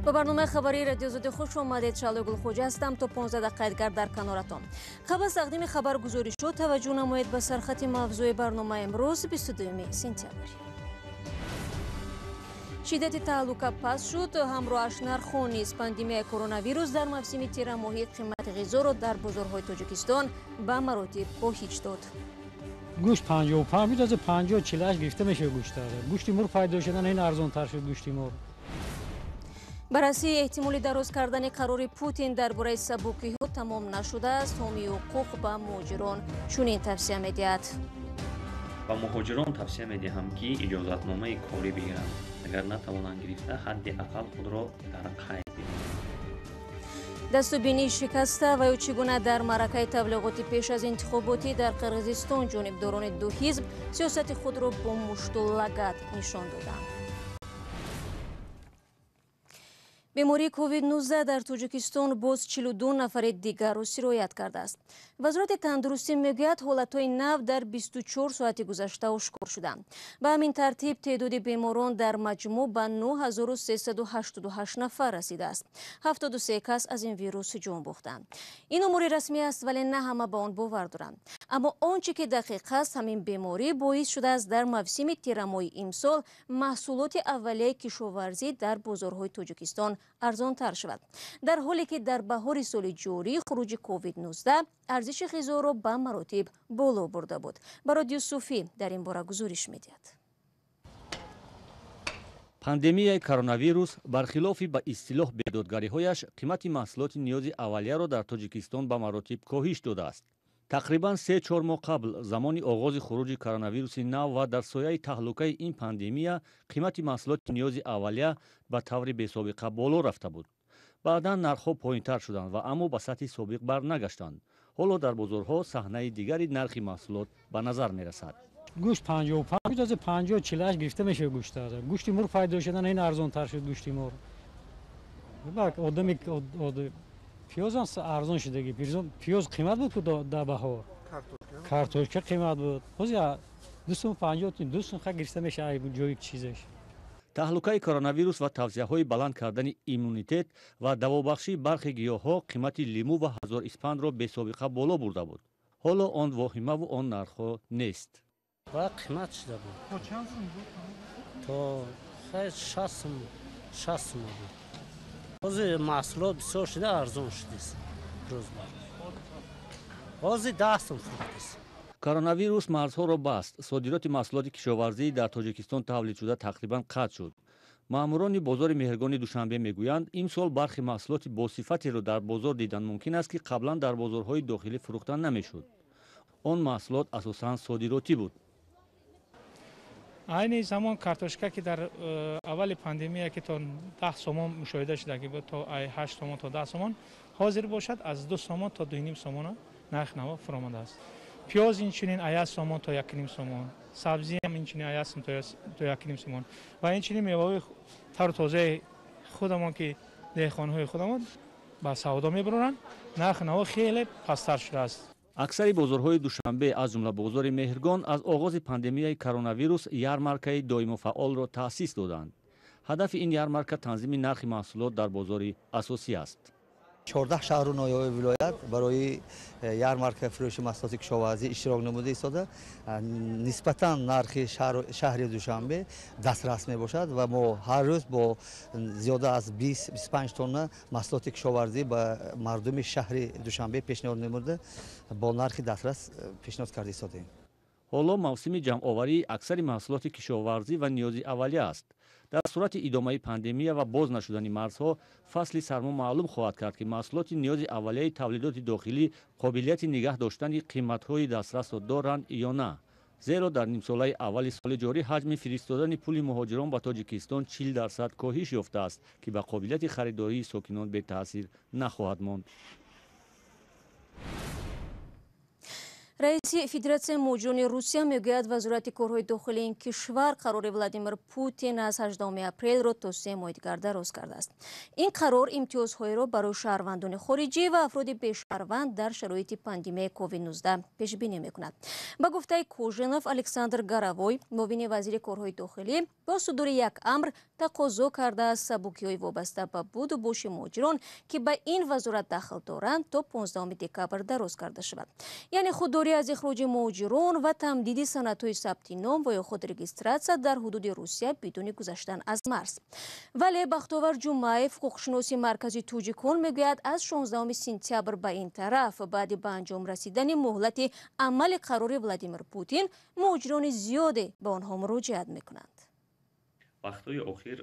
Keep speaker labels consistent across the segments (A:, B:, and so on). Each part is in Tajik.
A: Ба барномаи хабарии Радиои Озодӣ хуш омадед. Шаҳлои Гулхоҷа ҳастам, то 15 дақиқа дигар дар каноратон. Қабл аз тақдими хабаргузоришҳо таваҷҷӯҳ намоед ба сархати мавзӯи барномаи имрӯз, 22 сентябр. Шиддати таҳлука паст шуд, ҳамроҳаш нархҳо низ. Пандемияи коронавирус дар мавсими тирамоҳӣ қимати ғизоро дар бозорҳои Тоҷикистон ба маротиб коҳиш дод.
B: Гӯшт 55 буд, аз 50-48 гирифта мешавад гӯшт. Гӯшти мурғ пайдо шудан, ин арзонтар шуд гӯшти мурғ.
A: Баррасии эҳтимоли дароз кардани қарори Путин дар бораи сабукиҳо тамом нашудааст. Ҳомии ҳуқуқ ба муҳоҷирон чунин тавсия медиҳад.
C: Ба муҳоҷирон тавсия медиҳам, ки иҷозатномаи корӣ бигиранд. Агар натавонанд гирифта, ҳадди ақал худро дар қайд бигиранд.
A: Дасту бинии шикаста ва ё чӣ гуна дар маъракаи таблиғоти пеш аз интихоботӣ дар Қирғизистон ҷонибдорони ду ҳизб сиёсати худро бо мушту лагат нишон доданд. Бемории COVID-19 дар Тоҷикистон боз 42 нафари дигарро сироят кардааст. Вазорати тандурустӣ мегӯяд, ҳолатҳои нав дар 24 соати гузашта ошкор шуданд. Ба ҳамин тартиб теъдоди беморон дар маҷмӯъ ба 9388 нафар расидааст. 73 кас аз ин вирус ҷон бохтанд. Ин омори расмӣ аст, вале на ҳама ба он бовар доранд. Аммо он чӣ ки дақиқ аст, ҳамин беморӣ боис шудааст дар мавсими тирамоҳи имсол маҳсулоти аввалияи кишоварзӣ дар бозорҳои Тоҷикистон арзонтар шавад. Дар ҳоле ки дар баҳори соли ҷорӣ хуруҷи COVID-19 арзиши ғизоро ба маротиб боло бурда буд. Барод Юсуфӣ дар ин бора гузориш медиҳад.
D: Пандемияи коронавирус бархилофи ба истилоҳ бедодгариҳояш қимати маҳсулоти ниёзи аввалияро дар Тоҷикистон ба маротиб коҳиш додааст. Тақрибан 3-4 моҳ қабл, замони оғози хуруҷи коронавируси нав ва дар сояи таҳлукаи ин пандемия, қимати маҳсулоти ниёзи аввалия ба таври бесобиқа боло рафта буд. Баъдан нархҳо поинтар шуданд ва аммо ба сатҳи собиқ барнагаштанд. Ҳоло дар бозорҳо саҳнаи дигари нархи маҳсулот ба назар мерасад.
B: Гӯшт 55 буд, аз 50-48 гирифта мешавад гӯшт. Гӯшти мурғ пайдо шудан, ин арзонтар шуд гӯшти мурғ. Одами пиёз ҳам арзон шудагӣ. Пиёз қимат буд ку дар баҳор. Картошка қимат буд. Ҳозир 250, 200 ха гирифта мешавад ҷои чизаш.
D: Таҳлукаи коронавирус ва тавсияҳои баланд кардани иммунитет ва давобахшии бархи гиёҳҳо қимати лимӯ ва ҳазор испандро бесобиқа боло бурда буд. Ҳоло он воҳимаву он нархҳо нест.
E: Ба қимат шуда буд.
F: То чанд сум буд?
E: То 60 сум буд. Ҳозир маҳсулот бисёр шуда, арзон шудааст рӯз ба рӯз. Ҳозир 10 сум фурӯхтааст.
D: Коронавирус марзҳоро баст. Содироти маҳсулоти кишоварзӣ дар Тоҷикистон тавлидшуда тақрибан қатъ шуд. Маъмурони бозори Меҳргони Душанбе мегӯянд, имсол бархи маҳсулоти босифатеро дар бозор дидан мумкин аст, ки қаблан дар бозорҳои дохилӣ фурӯхта намешуд. Он маҳсулот асосан содиротӣ буд.
F: Айни замон картошка, ки дар аввали пандемия ки то 10 сомон мушоҳида шудагӣ буд, то 8 сомон то 10 сомон, ҳозир бошад аз 2 сомон то 2,5 сомона нарх наво фуромадааст. Пиёз инчунин 1 сомон то 1,5 сомон, сабзиам инчунин 1 сомон то 1,5 сомон ва инчунин меваҳои тару тозаи худамон, ки деҳқонҳои худамон ба савдо мебароранд, нарх наво хеле пасттар шудааст.
D: Аксари бозорҳои Душанбе, аз ҷумла бозори Меҳргон, аз оғози пандемияи коронавирус ярмаркаи доимо фаъолро таъсис доданд. Ҳадафи ин ярмарка танзими нархи маҳсулот дар бозори асосӣ аст.
G: 14 шаҳру ноҳияҳои вилоят барои ярмаркаи фурӯши маҳсулоти кишоварзӣ иштирок намуда истода. Нисбатан нархи шаҳри Душанбе дастрас мебошад ва мо ҳар рӯз бо зиёда аз 20-25 тонна маҳсулоти кишоварзӣ ба мардуми шаҳри Душанбе пешниҳод намуда, бо нархи дастрас пешниҳод карда истодаем.
D: Ҳоло мавсими ҷамъоварии аксари маҳсулоти кишоварзӣ ва ниёзи аввалия аст. Дар сурати идомаи пандемия ва боз нашудани марзҳо, фасли сармо маълум хоҳад кард, ки маҳсулоти ниёзи аввалияи тавлидоти дохилӣ қобилияти нигаҳ доштани қиматҳои дастрасро доранд ё на. Зеро дар нимсолаи аввали соли ҷорӣ ҳаҷми фиристодани пули муҳоҷирон ба Тоҷикистон 40% коҳиш ёфтааст, ки ба қобилияти харидории сокинон бетаъсир нахоҳад монд.
A: Раиси Федератсияи муҳоҷирони Русия мегӯяд, вазорати корҳои дохилии ин кишвар қарори Владимир Путин аз 18 апрелро то 3 моҳи дигар дароз кардааст. Ин қарор имтиёзҳоеро барои шаҳрвандони хориҷӣ ва афроди бешаҳрванд дар шароити пандемияи COVID-19 пешбинӣ мекунад. Ба гуфтаи Кожинов, Александр Горовой, муовини вазири корҳои дохилӣ, бо судури як амр тақозо кардааст сабукиҳои вобаста ба буду боши муҳоҷирон, ки ба ин вазорат дахл доранд, то 15 декабр дароз карда шавад. Яъне худдорӣ аз ихроҷи муҳоҷирон ва тамдиди санадҳои сабти ном ва ё худрегистратсия дар ҳудуди Русия бидуни гузаштан аз марз. Вале Бахтовар Ҷумаев, ҳуқуқшиноси Маркази тоҷикон, мегӯяд, аз 16 сентябр ба ин тараф, баъди ба анҷом расидани муҳлати амали қарори Владимир Путин, муҳоҷирони зиёде ба онҳо муроҷиат мекунанд.
C: Вақтҳои охир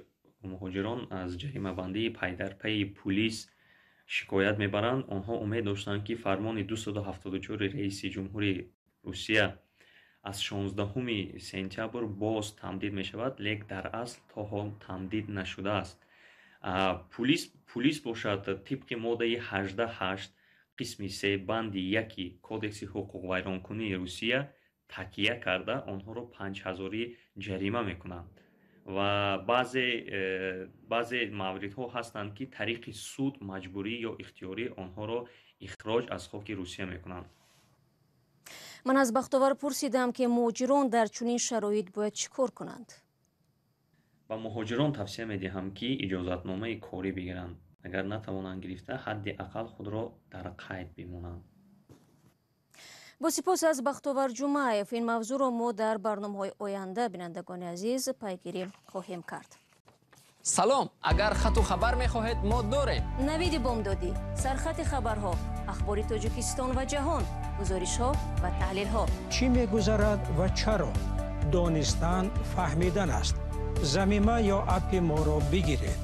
C: муҳоҷирон аз ҷаримабандии пайдарпайи пулис шикоят мебаранд. Онҳо умед доштанд, ки фармони 274 раиси ҷумҳури Русия аз 16 сентябр боз тамдид мешавад, лек дар асл то ҳол тамдид нашудааст. Пулис бошад, тибқи моддаи 18 қисми 3 банди 1 Кодекси ҳуқуқвайронкунии Русия такия карда, онҳоро 5000 ҷарима мекунанд. Ва баъзе мавридҳо ҳастанд, ки тариқи суд маҷбурӣ ё ихтиёрӣ онҳоро ихроҷ аз хоки Русия мекунанд.
A: Ман аз Бахтовар пурсидам, ки муҳоҷирон дар чунин шароит бояд чӣ кор кунанд.
C: Ба муҳоҷирон тавсия медиҳам, ки иҷозатномаи корӣ бигиранд. Агар натавонанд гирифта, ҳадди ақал худро дар қайд бимонанд.
A: Бо сипос аз Бахтовар Ҷумаев. Ин мавзӯъро мо дар барномаҳои оянда, бинандагони азиз, пайгирӣ хоҳем кард.
H: Салом, агар хату хабар мехоҳед, мо дорем.
A: Навиди бомдодӣ, сархати хабарҳо, ахбори Тоҷикистон ва ҷаҳон, гузоришҳо ва таҳлилҳо.
I: Чӣ мегузарад ва чаро? Донистан фаҳмидан аст. Замима ё аппи моро бигиред.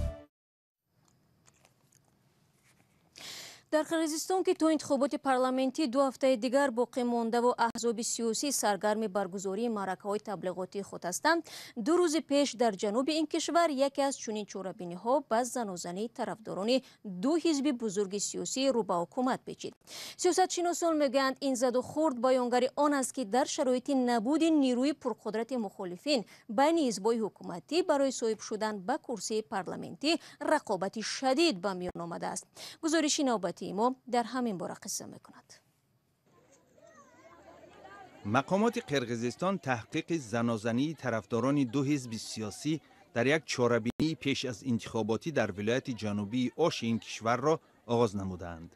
A: Дар Қирғизистон, ки то интихоботи парламентӣ 2 ҳафтаи дигар боқӣ мондаву аҳзоби сиёсӣ саргарми баргузории маъракаҳои таблиғотии худ ҳастанд, 2 рӯзи пеш дар ҷануби ин кишвар яке аз чунин чорабиниҳо ба занозании тарафдорони 2 ҳизби бузурги сиёсӣ рӯ ба ҳукумат печид. Сиёсатшиносон мегӯянд, ин заду хурд баёнгари он аст, ки дар шароити набуди нерӯи пурқудрати мухолифин байни ҳизбҳои ҳукуматӣ барои соҳиб шудан ба курсии парламентӣ рақобати шадид ба миён омадааст. Гузориши навбатии мо дар ҳамин бора қисса мекунад.
J: Мақомоти Қирғизистон таҳқиқи занозании тарафдорони 2 ҳизби сиёсӣ дар як чорабинии пеш аз интихоботӣ дар вилояти ҷанубии Оши ин кишварро оғоз намудаанд.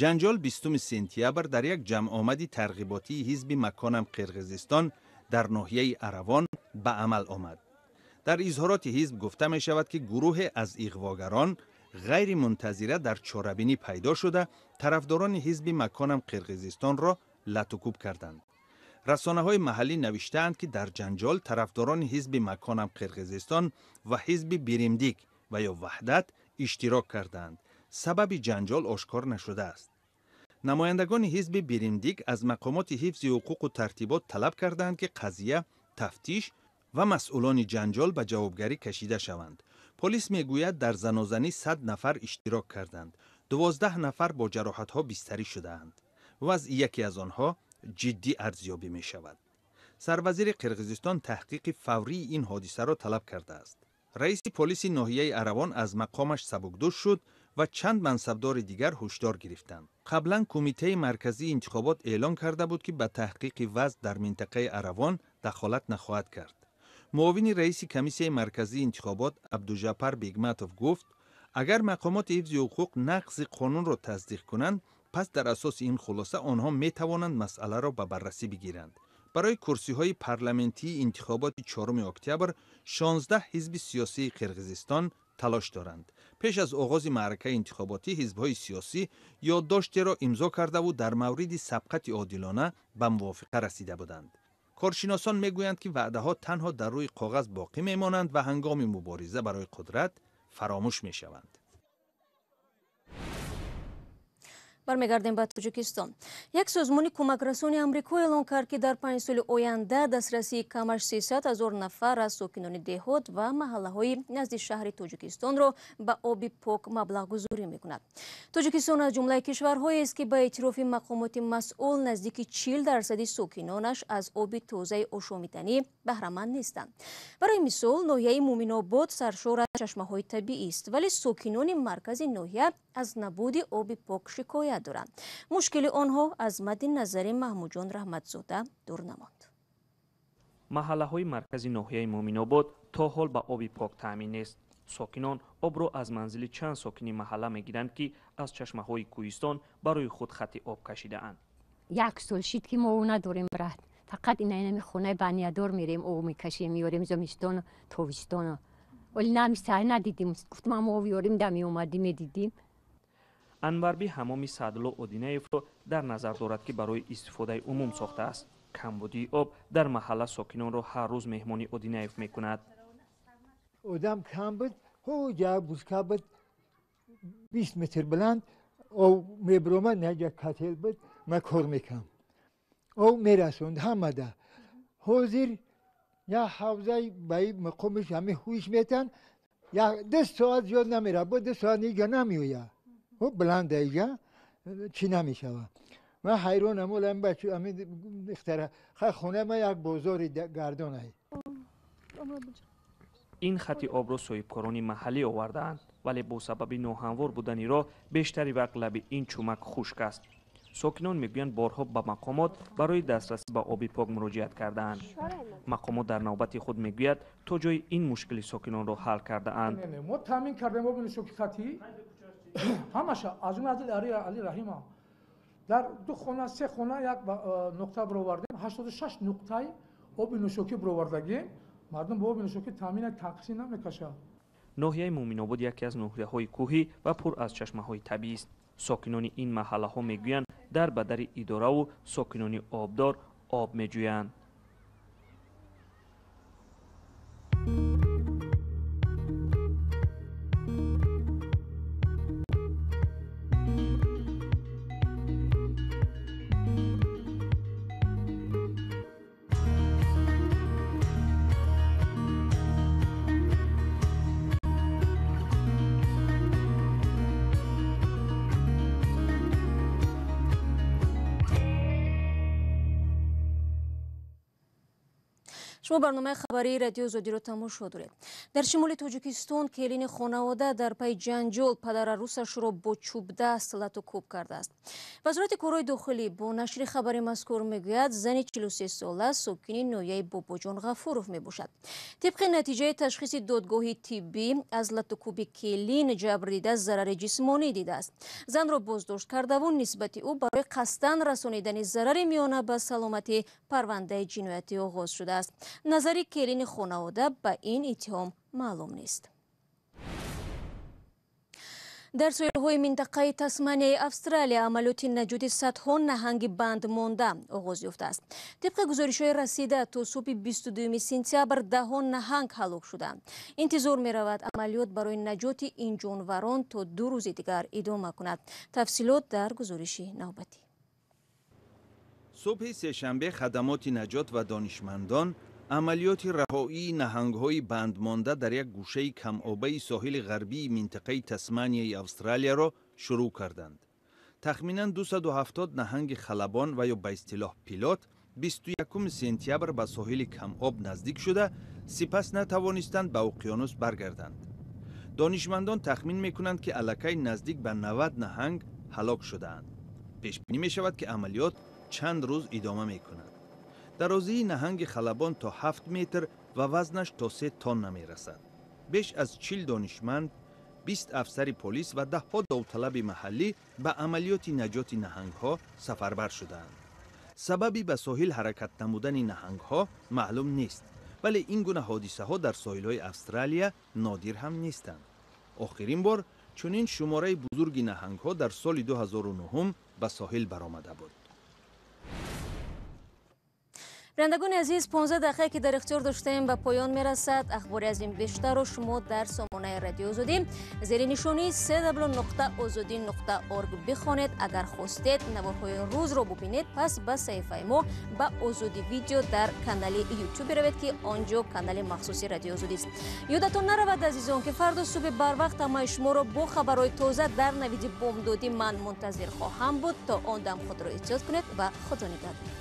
J: Ҷанҷол 20 сентябр дар як ҷамъомади тарғиботии ҳизби Маконам Қирғизистон дар ноҳияи Аравон ба амал омад. Дар изҳороти ҳизб гуфта мешавад, ки гурӯҳе аз иғвогарон ғайримунтазира дар чорабинӣ пайдо шуда, тарафдорони ҳизби Маконам Қирғизистонро латукӯб карданд. Расонаҳои маҳаллӣ навиштаанд, ки дар ҷанҷол тарафдорони ҳизби Маконам Қирғизистон ва ҳизби Биримдик ва ё Ваҳдат иштирок кардаанд. Сабаби ҷанҷол ошкор нашудааст. Намояндагони ҳизби Биримдик аз мақомоти ҳифзи ҳуқуқу тартибот талаб кардаанд, ки қазия тафтиш ва масъулони ҷанҷол ба ҷавобгарӣ кашида шаванд. Полис мегӯяд, дар занозанӣ 100 нафар иштирок карданд. 12 нафар бо ҷароҳатҳо бистарӣ шудаанд. Вазъи яке аз онҳо ҷиддӣ арзёбӣ мешавад. Сарвазири Қирғизистон таҳқиқи фаврии ин ҳодисаро талаб кардааст. Раиси полиси ноҳияи Аравон аз мақомаш сабукдӯш шуд ва чанд мансабдори дигар ҳушдор гирифтанд. Қаблан Кумитаи марказии интихобот эълон карда буд, ки ба таҳқиқи вазъ дар минтақаи Аравон дахолат нахоҳад кард. Муовини раиси Комиссияи марказии интихобот Абдужапар Бегматов гуфт, агар мақомоти ҳифзи ҳуқуқ нақзи қонунро тасдиқ кунанд, пас дар асоси ин хулоса онҳо метавонанд масъаларо ба баррасӣ бигиранд. Барои курсиҳои парламентии интихоботи 4 октябр 16 ҳизби сиёсии Қирғизистон талош доранд. Пеш аз оғози маъракаи интихоботӣ ҳизбҳои сиёсӣ ёддоштеро имзо кардаву дар мавриди сабқати одилона ба мувофиқа расида буданд. Коршиносон мегӯянд, ки ваъдаҳо танҳо дар рӯи коғаз боқӣ мемонанд ва ҳангоми мубориза барои қудрат фаромӯш мешаванд.
A: Бармегардем ба Тоҷикистон. Як созмони кӯмакрасони Амрико эълон кард, ки дар 5 соли оянда дастрасии камаш 300 ҳазор нафар аз сокинони деҳот ва маҳаллаҳои назди шаҳри Тоҷикистонро ба оби пок маблағгузорӣ мекунад. Тоҷикистон аз ҷумлаи кишварҳоест, ки ба эътирофи мақомоти масъул наздики 40% сокинонаш аз оби тозаи ошомиданӣ баҳраманд нестанд. Барои мисол, ноҳияи Муминобод саршор аз чашмаҳои табиист, вале сокинони маркази ноҳия аз набуди оби пок шикоят доранд. Мушкили онҳо аз мадди назари Маҳмудҷон Раҳматзода дур намонд.
C: Маҳаллаҳои маркази ноҳияи Муминобод то ҳол ба оби пок таъмин нест. Сокинон обро аз манзили чанд сокини маҳалла мегиранд, ки аз чашмаҳои кӯҳистон барои худ хати об кашидаанд.
K: Як сол шид, ки мо об надорем, брат. Фақат ина хонаи баниядор мерем, об мекашем, меорем зимистону тобистону. Вале намисай надидим. Гуфтам, мо об ёрем, да меомадим, медидим.
C: Анварби ҳамоми Саъдулло Одинаевро дар назар дорад, ки барои истифодаи умум сохтааст. Камбудии об дар маҳалла сокинонро ҳар рӯз меҳмони Одинаев мекунад.
L: Одам кам буд, ҳо бузка буд, 20 метр баланд об мебиромад, наҷа котел буд, ман кор мекардам. Об мерасонд ҳамада. Ҳозир як ҳавзаи ба мақомиш ҳами ҳуиш метан, як 2 соат зиёд намера, бо 2 соат иҷа намеояд. Баланда иҷа чӣ намешавад. Ман ҳайронам, олам бача ҳамин ихтара. Хай хонаи ман як бозори гардон ай.
C: Ин хати обро соҳибкорони маҳаллӣ овардаанд, вале бо сабаби ноҳамвор будани роҳ бештари вақт лаби ин чӯмак хушк аст. Сокинон мегӯянд, борҳо ба мақомот барои дастрасӣ ба оби пок муроҷиат кардаанд. Мақомот дар навбати худ мегӯяд, то ҷои ин мушкили сокинонро ҳал кардаанд.
M: Мо таъмин кардем оби нӯшоки хатӣ ҳамаша аз ҷумла Али Раҳима дар 2 хона, 3 хона як нуқта бировардем, 86 нуқтаи оби нӯшокӣ бировардагем. Мардум ба оби нӯшокӣ таъмина танқисӣ намекашад.
C: Ноҳияи Муминобод яке аз ноҳияҳои кӯҳӣ ва пур аз чашмаҳои табиист. Сокинони ин маҳаллаҳо мегӯянд, дар ба дари идораву сокинони обдор об меҷӯянд.
A: Шумо барномаи хабарии Радио Озодиро тамошо доред. Дар шимоли Тоҷикистон келини хонавода дар пайи ҷанҷол падарарӯсашро бо чӯбдаст лату кӯб кардааст. Вазорати корҳои дохилӣ бо нашри хабари мазкур мегӯяд, зани 43сола сокини ноҳияи Бобоҷон Ғафуров мебошад. Тибқи натиҷаи ташхиси додгоҳи тиббӣ аз латукӯби келин ҷабрдида зарари ҷисмонӣ дидааст. Занро боздошт кардаву нисбати ӯ барои қасдан расонидани зарари миёна ба саломатӣ парвандаи ҷиноятӣ оғоз шудааст. Назари келини хонавода ба ин иттиҳом маълум нест. Дар соҳилҳои минтақаи Тасманияи Австралия амалиёти наҷоти садҳо наҳанги банд монда оғоз ёфтааст. Тибқи гузоришҳои расида то субҳи 22 сентябр даҳҳо наҳанг ҳалок шуданд. Интизор меравад, амалиёт барои наҷоти ин ҷонварон то 2 рӯзи дигар идома кунад. Тафсилот дар гузориши навбатӣ.
J: Субҳи сешанбе хадамоти наҷот ва донишмандон амалиёти раҳоии наҳангҳои бандмонда дар як гӯшаи камобаи соҳили ғарбии минтақаи Тасманияи Австралияро шурӯъ карданд. Тахминан 270 наҳанги халабон ва ё ба истилоҳ пилот 21 сентябр ба соҳили камоб наздик шуда, сипас натавонистанд ба уқёнус баргарданд. Донишмандон тахмин мекунанд, ки аллакай наздик ба 90 наҳанг ҳалок шудаанд. Пешбинӣ мешавад, ки амалиёт чанд рӯз идома мекунад. Дарозии наҳанги халабон то 7 метр ва вазнаш то 3 тонна мерасад. Беш аз 40 донишманд, 20 афсари полис ва даҳҳо довталаби маҳаллӣ ба амалиёти наҷоти наҳангҳо сафарбар шудаанд. Сабаби ба соҳил ҳаракат намудани наҳангҳо маълум нест, вале ин гуна ҳодисаҳо дар соҳилҳои Австралия нодир ҳам нестанд. Охирин бор чунин шумораи бузурги наҳангҳо дар соли 2009 ба соҳил баромада буд.
A: Бинандагони азиз, 15 дақиқае ки дар ихтиёр доштаем, ба поён мерасад. Ахбори аз ин бештарро шумо дар сомонаи Радиои Озодӣ зери нишонии cw.ozodi.org бихонед. Агар хостед наворҳои рӯзро бубинед, пас ба саҳифаи мо, ба Озодӣ Видео дар канали Ютуб биравед, ки он ҷо канали махсуси Радиои Озодист. Ёдатон наравад, азизон, ки фардо субҳи барвақт ҳамаи шуморо бо хабарҳои тоза дар Навиди бомдодӣ ман мунтазир хоҳам буд. То он дам худро эҳтиёт кунед ва Худо нигаҳдор.